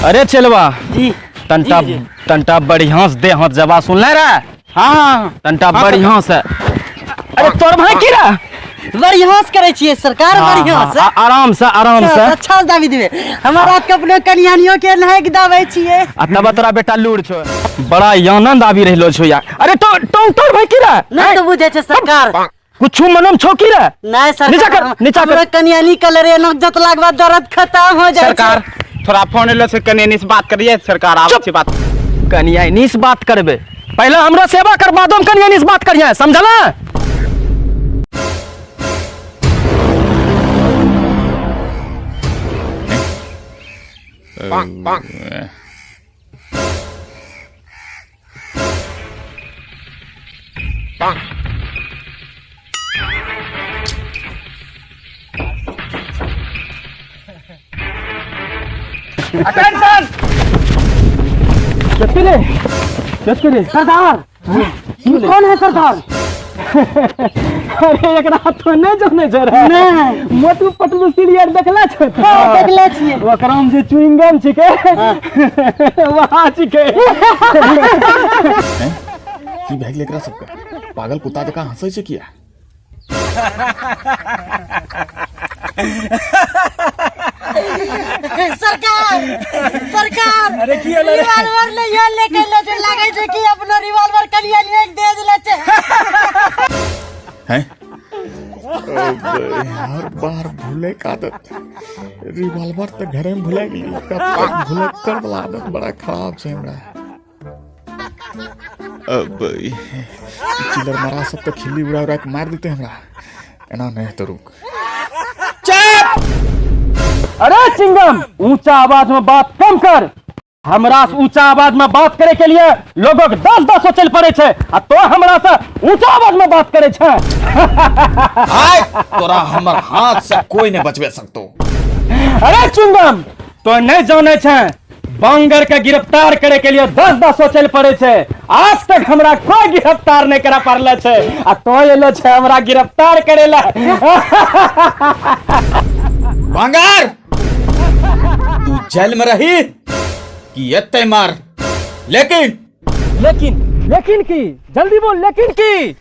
अरे चलवा जी तनटा जी, जी। तनटा बढ़िया से दे हाथ जबा सुनले रे। हाँ। तनटा हाँ, बढ़िया से। अरे तोर भाई की रे? बढ़िया से करै छियै सरकार, हाँ, बढ़िया हाँ, से। आराम से, आराम से। अच्छा से दाबी देबै। हमारा के अपने कनियानियो के नहाय के दाबै छियै। आ तब तोरा बेटा लूर छो, बड़ा आनंद आबि रहलो छो यार। अरे तो टोंग तोर भाई की रे? नहीं तो बुझै छै सरकार। कुछ मनम छो की रे? नहीं सरकार। नीचा कर, नीचा कर। हमरा कनियानी कलर एना जतलाक बाद दर्द खत्म हो जाइ छै। सरकार थोड़ा फोन एलो से कनियानी से बात करिए सरकार, आबै चुप। छै बात। कनियानी से बात करबे, पहले हमरा सेवा कर, बादो में कनियानी से बात करिए, समझला? अटेंशन! चतुरे चतुरे। सरदार, ई कौन है सरदार? अरे एकरा तो नहीं जाने छै रे। नहीं। मोटू पतलू सीरियल देखला छै? हाँ, देखले छियै। ओकरा में जे च्युइंगम छिकै वहाँ छिकै। की भए गेलै एकरा सबके? पागल कुत्ता जकाँ हँसै छै किया? सरकार, सरकार। अरे की होलै रे? रिवॉल्वर ले ये लेके ले जे लागै छै कि अपनो रिवॉल्वर कनिया लिए के दे देले छै। हैं? अबे हर बार भूले का आदत, रिवॉल्वर तऽ घरे में भुला गेली। कब तक भुलक्कड़ वाला आदत बड़ा खराब छै हमरा। अब चिल्लर मारा सब तऽ खिल्ली उड़ा उड़ा के मार देते हमरा। एना नहीं तो रुक। अरे चिंगम, ऊंचा आवाज में बात कम कर। हमरा से ऊंचा आवाज में बात करे के लिए लोगों के 10-10 सोचल पड़े छै, आ तो हमरा से ऊंचा आवाज में बात करे छै। आय तोरा हमर हाथ से कोई नहीं बचबे सकतो। अरे चुंगम, तो नहीं जाने छै बांगर के गिरफ्तार करे के लिए 10-10 सोचल पड़े छै। आज तक हमरा कोई गिरफ्तार नहीं करा पड़ले छै, आ तो एलो छै हमरा गिरफ्तार करे ला। बांगर तू जेल में रही कि एते मार, लेकिन लेकिन लेकिन की? जल्दी बोल, लेकिन की?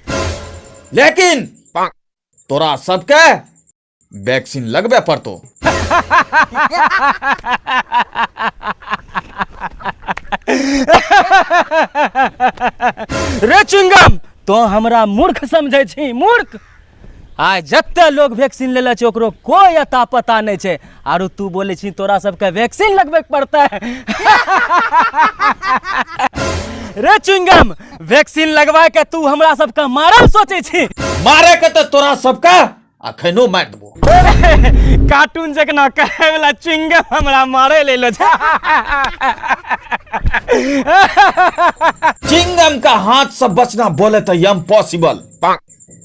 लेकिन तोरा सबके वैक्सीन लगबे पड़तो। रे चुंगम, तो हमरा मूर्ख समझै छी? मूर्ख! आइ जते लोग वैक्सीन लेले छै ओकरो कोई अता पता नहीं छै, आरो तू बोले छी तोरा सबके वैक्सीन लगबे के पड़तै। रे चुंगम, वैक्सीन लगवा के तू हमरा सबके मारल सोचे छी? मारे के तो तोरा सबके अखनो मार देबो। कार्टून जकना कहे वाला चुंगम हमरा मारे लेलो छै। चिंगम का हाथ से बचना बोले तो इम्पॉसिबल,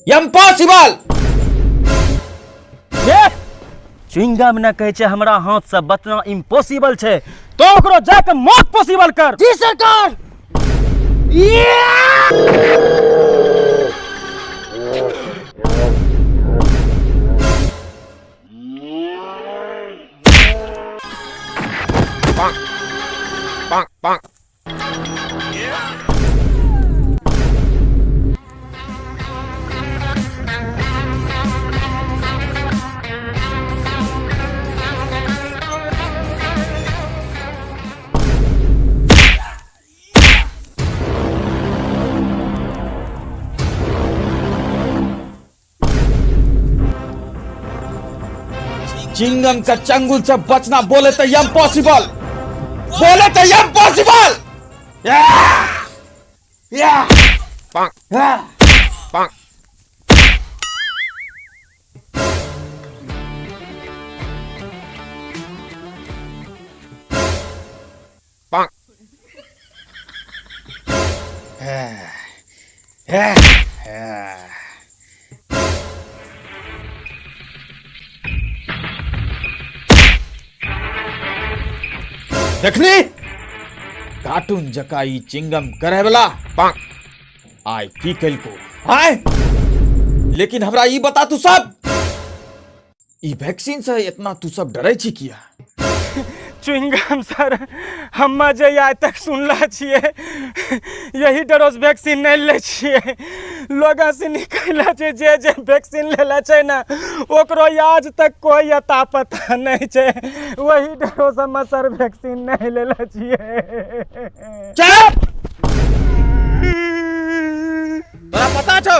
इम्पॉसिबल। ये चुइंगम न कहै छै हमरा हाथ से बचना इम्पॉसिबल छै, तो ओकरो जाके मौत पॉसिबल कर। जी सरकार। चिंगम का चंगुल से बचना बोले तो इम्पॉसिबल, बोले तो इम्पॉसिबल। या या देखली कार्टून जका ई चिंगम करे वाला आय की कलको आय। लेकिन हमरा ई बता तू सब ई वैक्सीन से इतना तू सब डरे छी किया? चुइंगम सर, हम्मे जे आइ तक सुनले छियै, यही डरोस वैक्सीन नहि लै छियै। लोग से निकल छै, जे जे वैक्सीन लेले छै ने, ओकरो आज तक कोई अता पता नहि छै। वही डरोस हम्मे सर वैक्सीन नहि लेले छियै। चुप! तोरा पता छौ,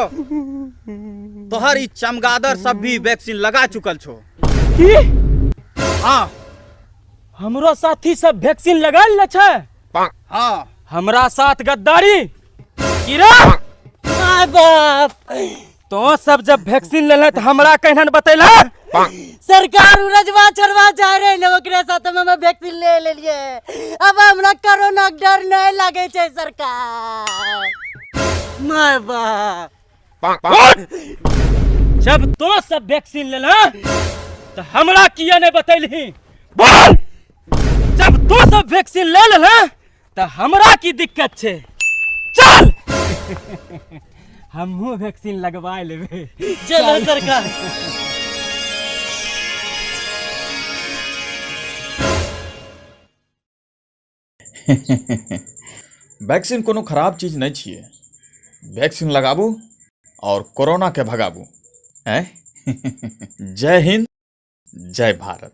तोहर ई चमगादड़ सब भी वैक्सीन लगा चुकल छौ। की? हाँ। हमरो साथी सब वैक्सीन लगा ले छै? हाँ। हमरा साथ गद्दारी की रे? My बाप। तो सब जब वैक्सीन लेले त हमरा कहना बतैला? सरकार, उरजवा छोड़वा जा रहे ने, ओकरे साथ हम वैक्सीन ले लेलिए। अब हमरा कोरोना के डर नहीं लागे छै सरकार। My बाप। जब तो सब वैक्सीन लेला तो हमरा किया नहीं बतैलही? बोल, जब तो सब वैक्सीन ले लेला तो हमरा की दिक्कत छे? चल, हमहूँ वैक्सीन लगवा लेबे। चलो सरकार। वैक्सीन कोनो खराब चीज नहीं छियै। वैक्सीन लगाबू और कोरोना के भगाबू। हैं, जय हिंद, जय भारत।